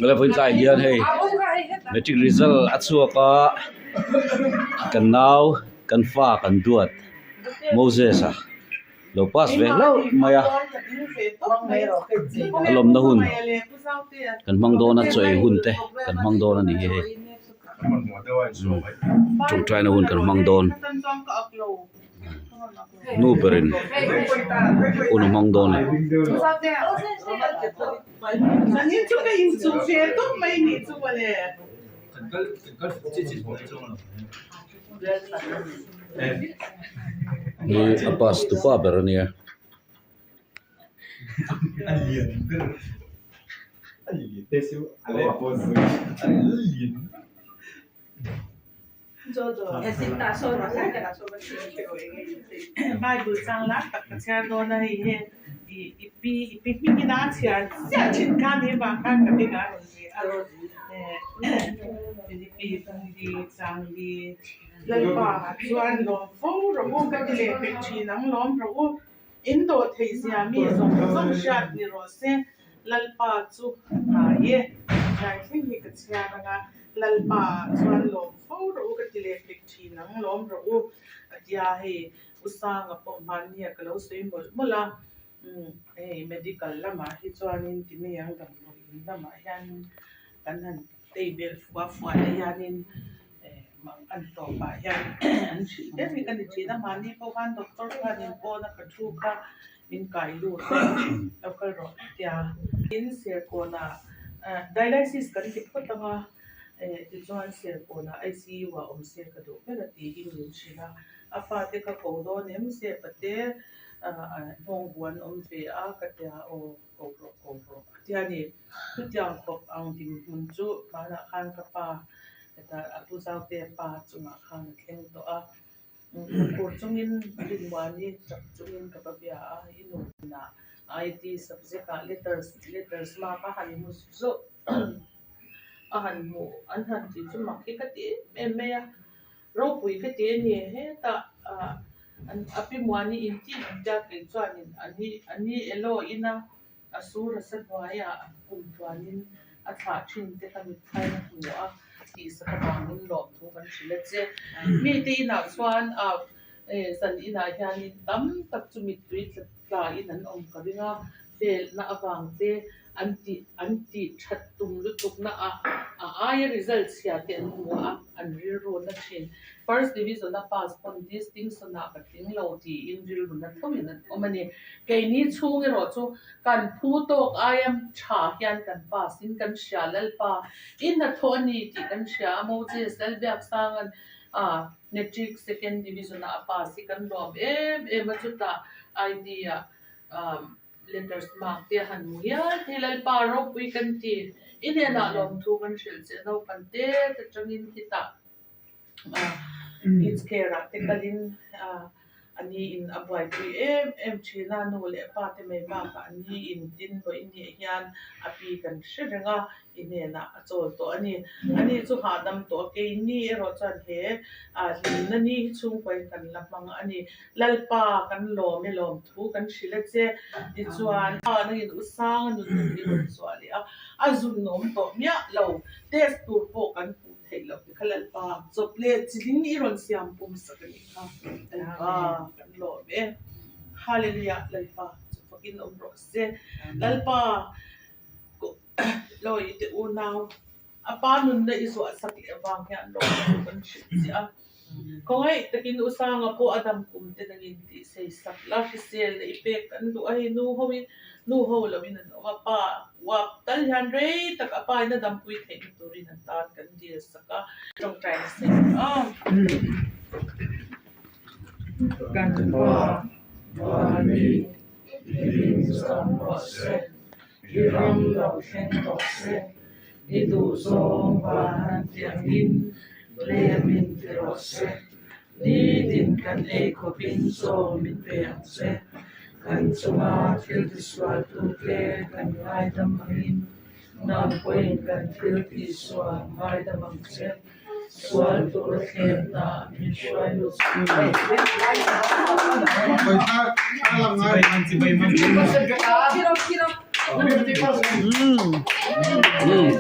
Vawiin tlaiah hian hei matric result a chhuak a kan nau kan fa kan duat Moses-a lo pass ve hlauh mai a a lawmna hun kan hmang dawn a chaw ei hun te kan hmang dawn a ni hi hei tawngtaina hun kan hmang dawn. Nu berin hun a hmang dawn a ni. Hi a pass tupa ber a nia. Bible chang lai tak ka chhiar dawn a hei hi ih i pi i pi hmingin a chhiar chiah thin kha ni vang khan ka beng ah a rawn ri a Philippi hi chang li Lalpa chuan lawm fo rawh u ka ti leh pek thin ang lawm rawh u. In dawh theih zia mi zawng zawng hriat ni rawh se, Lalpa chu hnai e. Tlai thleng hi ka chhiar ang a, Lalpa ah chuan lawm fo rawh u ka ti leh pek thin ang, lawm rawh u a tia hei U Sanga pawh hmanni ah ka lo sawi mawlh mawlh a, umm hei medical lamah hi chuanin ti mai ang damdawi in lamah hianin kan han Tei bel fua fua te hianin eh mang an tawpah hian an hrilh ber hi ka ni thin a, mahni pawh khan doctor khanin pawn a ka thu kha min kai lut a, lo kal rawh tia. Tin Serkawnah ah dialysis kan ti phawt ang a, eh tichuan Serkawnah ICU ah awm se ka duh ber a tiin min hrilh a, a fate ka ko dawn em Sepa te ah nghawng buan awm ve a ka tia aw. Ko rawh ko rawh a ti a ni. Chutiang khawp ang dinhmun chu hmanah khan ka pa hetah a pu Zaute pa chungah khan a thleng tawh a. Khur chungin Rinmuani chak chungin ka va bia a, i nunah IT subject ah letters letters mark a han hmu zawh a han hmuh an han tih chu mak hi ka ti em em mai a. Ropui ka ti a ni hetah ah a pi Muani in tih ang tia kei chuanin a ni a ni elaw ina a sur a sa hnuaiah kum tluanin a thlah thin te kha mitthai a hmu a tihsak avangin lawmthu kan hrilh a che. Mite inah chuan ah zan inah hianin tam tak chu mittui tlain an awm ka ring a, felna avang te an tih an tih that tum lutuk na ah a aia result chhia te an hmu a, an rilru na thin. First division a pass pawn distinction ah ka tling lo tiin rilru na tho in an awm a ni. Keini chhung erawh chu kan phu tawk aia tha hian kan pass in kan hria Lalpa i hnathawh a ni tih kan hria a Moses Lalbiaksanga'n ah matric second division ah a pass hi kan lawm em em a chutah ID ah ah Letters mark te a han hmu hial thei Lalpa ropui kan ti. I hnenah lawmthu kan hrilh che naupang te te tangin khitah kids care ah te kalin a ni in a buaipui em em thin a, nu leh pa te mai bakah a ni in tin vawi nih hian a pi kan hre reng a, i hnenah a chawl tawh a ni. Ani chu hahdam tawh a, keini erawh chuan he hlimna ni hi chhungkuain kan la hmang a ni. Lalpa kan lawm e lawm thu kan hrilh a che. Tichuan, nangin u Sanga nun nun i rawn chhuah leh a, a zun awm tawh miah lo, test tur pawh kan hmuh theih loh te kha Lalpa chawp leh chiling i rawn siam pum sak a nih kha. Lalpa kan lawm e. Hallelujah Lalpa chu fakin awm rawh se. Lalpa Lawi te unau a pa nunna i zuah sak leh avang hian lawmtu kan hrilh chiah a. Khawngaih takin U Sanga pawh a dam kum te nangin tih sei sak la, hrisel leh i pek kan duh a hei nu ho in nu ho lo in an awm a, pa uap tal hian rei tak a pa in a dampui theihna turin an tan kan dil sak a, tawngtai na sei a. Kan pa Vanmi i hlim chang rawh se. I ram lo thleng tawh se, i duhzawng van han ti angin lem in ti rawh se. Nitin kan ei khawpin chaw min pe ang che. Kan chunga thil tisualtute kan ngaidam angin nang pawhin kan thil tihsual ngaidam ang che. Sual tur thlenna min hruai lut suh. Umm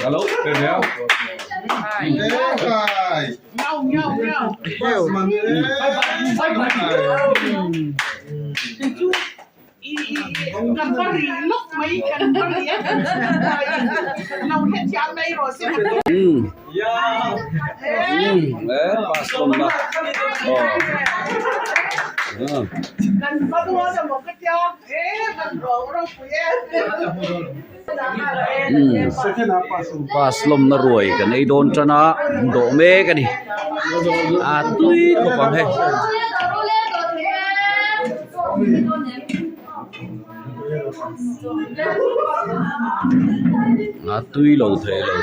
alo pe ve a. Umm umm e pass hlawm na aw umm pass hlawm na ruai kan ei dawn tan a dawh mek a ni a tui khawp ang hei. A tui lo thei lo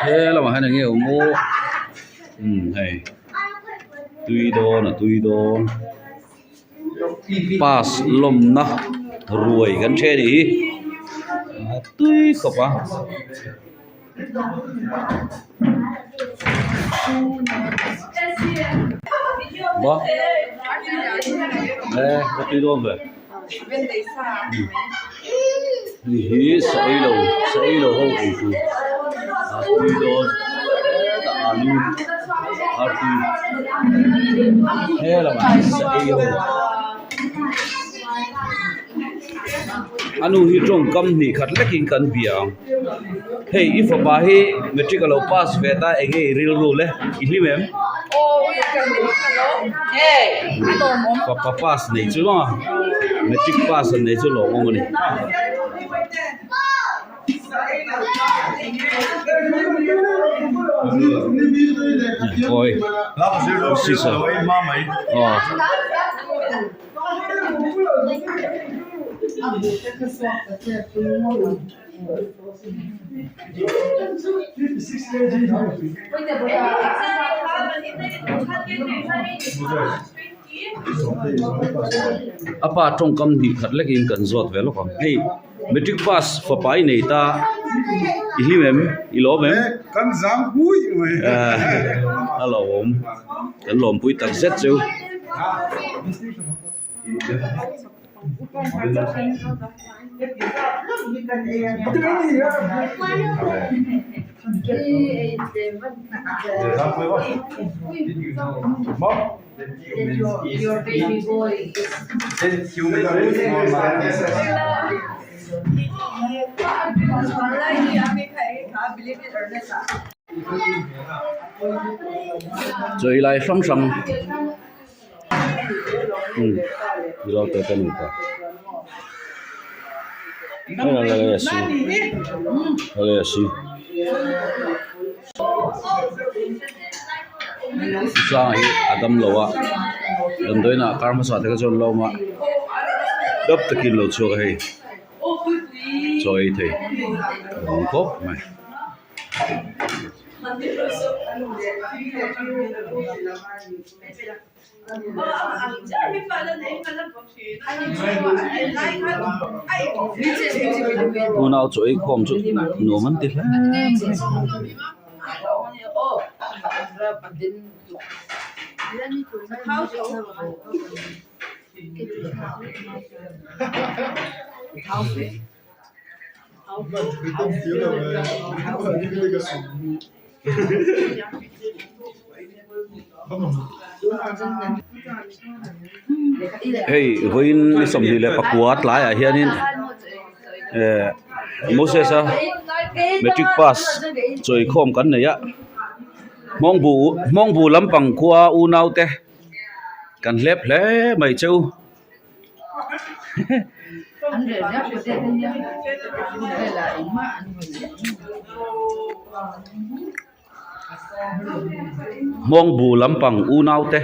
he lamah hian enge awm aw umm hei tui dawn a tui dawn pass lawmna ruai kan hre a nih hi a tui khawp a. Hei hi sa ei lo sa ei lo ho ei tur a tui dawn hetah alu artui he lamah hian sa ei ho a nu hi tawngkam hnih khat lekin kan bia ang hei i fapa hi matric a lo pass ve ta eng nge i rilru le i hlim em fapa pass nei chu maw matric pass an nei chu lawmawm a ni. Awi sisa aw. A pa tawngkam hnih khat lekin kan zawt ve lawk ang hei matric pass fapa i nei ta i hlim em i lawm em a lawm. Kan lawmpui tak zet chu. Chawi lai hrang hrang umm Mizote te nupa Sanga hi a dam lo a damdawiin ah kar hmasa te kha chuan lawm a dap takin lo chhuak a hei chaw ei thei a awm khawp mai. Unau chaw ei khawm chu nuam an ti hle mai. Hei vawiin ni 24 tlaiah hianin ehh Moses a matric pass chawikhawm kan nei a hmawngbu hmawngbu lampang khua unaute kan hlep hle mai cheu. Hmawngbu lampang unaute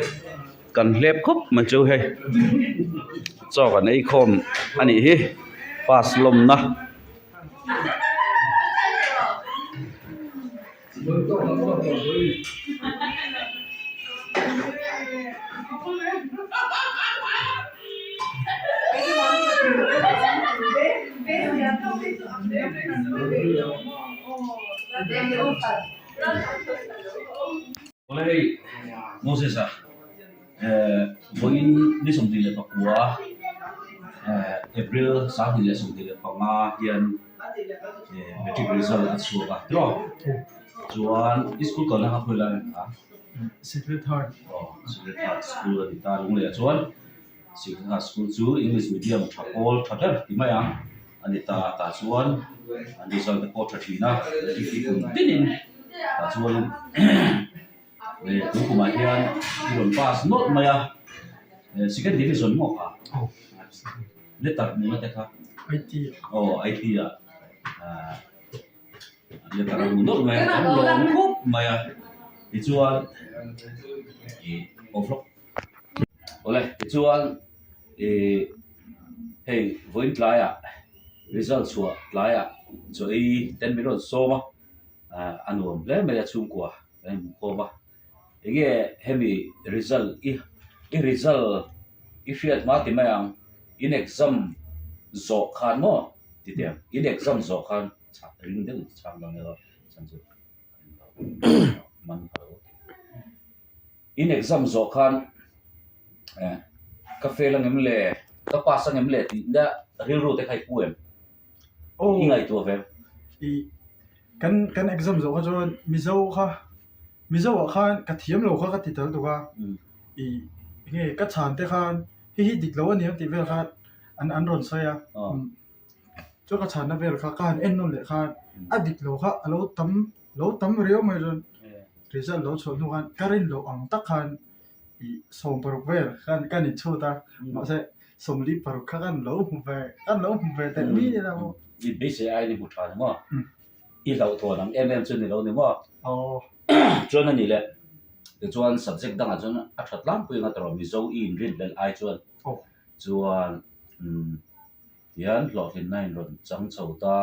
kan hlep khawp mai chu hei chaw kan ei khawm a nih hi pass lawmna. Moses-a vawiin ni 29. April 2025 hian matric result a chhuak a tiraw chuan i school kalna kha khawi lai a ni kha? Sacred Heart. Aw Sacred Heart school a ni ta Lunglei ah chuan Sacred Heart school chu English medium tha pawl tha ber ti mai ang a ni ta tah chuan an result te pawh tha thin a matric hi kum tinin tah chuan Tun kumah hian i rawn pass nawlh mai a, second division maw kha? Letter hmuhna te kha? IT ah. Aw IT ah letter a hmu nawlh mai a, kan lawm khawp mai a, tichuan ih aw vlog awle tichuan ih hei vawiin tlaiah result chhuah tlaiah chaw ei ten min rawn sawm a. ah a nuam hle mai a chhungkua kan inhmukhawm a enge hemi result i i result i hriat hma ti mai ang in exam zawh khan maw ti teh ang in exam zawh khan chhak ring deuh chhang dawn emaw chhan chu man pha lo in exam zawh khan eh ka fail ang em le ka pass ang em le tih na rilru te kha i pu em. I ngaihtuah ve. I kan kan exam zawh kha chuan Mizo kha Mizo ah khan ka thiam lo kha ka ti tel tuk a i nge ka chhan te khan hei hi dik lo a ni ang tih vel khan an an rawn sawi a chu ka chhanna vel kha ka han en nawn leh khan a dik lo kha a lo tam lo tam riau mai chuan result lo chhuah hnu khan ka rin loh ang tak khan ih 60 vel khan ka ni chhut a mahse 46 kha kan lo hmu ve kan lo hmu ve teh mi ni lo. I beisei ai ni hmu tha ni maw? I hlauhthawn ang em em chu ni lo ni maw? Aw. Chuan a ni le tichuan subject dangah chuan a tha tlangpui anga tawrh Mizo i inrin hlelh ai chuan chuan umm tihian hlawhtlinna in rawn chang chho ta.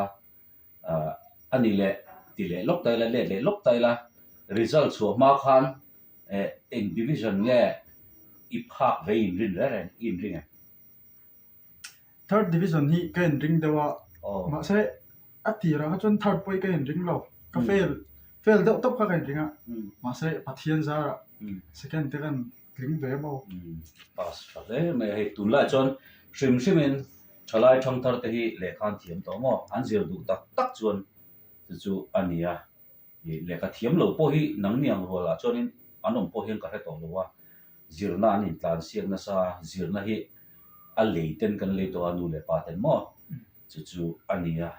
ah a ni leh ti leh lawk ta ila let leh lawk ta ila result chhuah hma khan eh eng division nge i phak ve i inrin reng reng i inring em? Third division hi ka inring deuh a mahse a tirah kha chuan third pawh hi ka inring lo ka fail fail deuh tawp kha ka inring a mahse Pathian zarah second te khan tling ve maw? Pass tha hle mai a hei tunlai chuan hrim hrimin thalai thangthar te hi lehkha an thiam tawh maw? An zir duh tak tak chuan chu chu a ni a, ih lehkha thiam lo pawh hi nangni ang rualah chuanin an awm pawh hian ka hre tawh lo a, zirna an intlan siak nasa a, zirna hi a lei ten kan lei tawh a nu leh pa ten maw? Chu chu a ni a,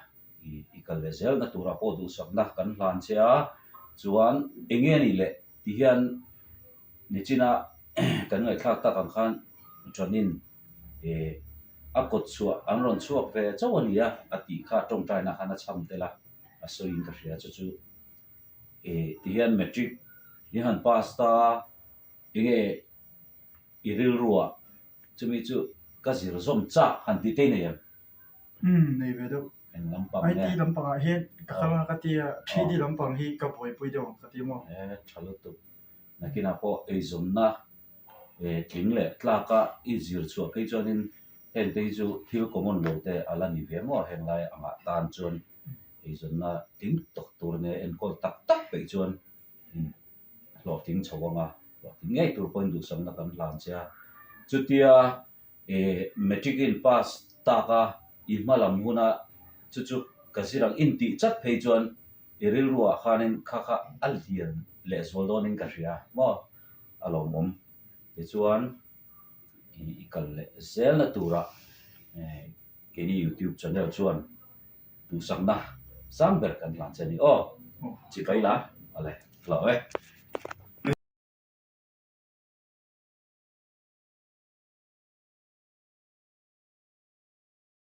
ih i kal leh zelna turah pawh duhsakna kan hlan che a, chuan eng nge ni leh ti hian Nichina kan ngaihthlak tak ang khan Johnin eh a kawt chhuah an rawn chhuak ve chauh a ni a, a tih kha tawngtaina khan a chham tel a, a sawiin ka hria chu chu eh tihian matric i han pass ta enge i rilruah chumi chu ka zir zawm chak han tih te i nei em? Umm nei ve deuh. Eng lampang nge? IT lampangah hian ka kal a ka ti a, 3D lampang hi ka buaipui deuh ang ka ti maw? Eh tha lutuk. Nakinah pawh eizawnna eh tling leh tlaka i zir chhuah phei chuanin heng te hi chu thil common lo te a la ni ve maw heng lai angah tan chuan eizawnna tling tawk tur nia enkawl tak tak peih chuan hlawhtling chho anga hlawhtling ngei tur pawhin duhsakna kan hlan che a. Chutia Eh matric in pass tak a, i hma lam huna chu chu ka zir ang intih chat phei chuan i rilruah khanin kha kha a lian leh zual dawnin ka hria maw a lawmawm. Tichuan i kal leh zelna turah eh keini youtube channel chuan duhsakna sang ber kan hlan che a ni aw. Chibai la, awle, hlauh e.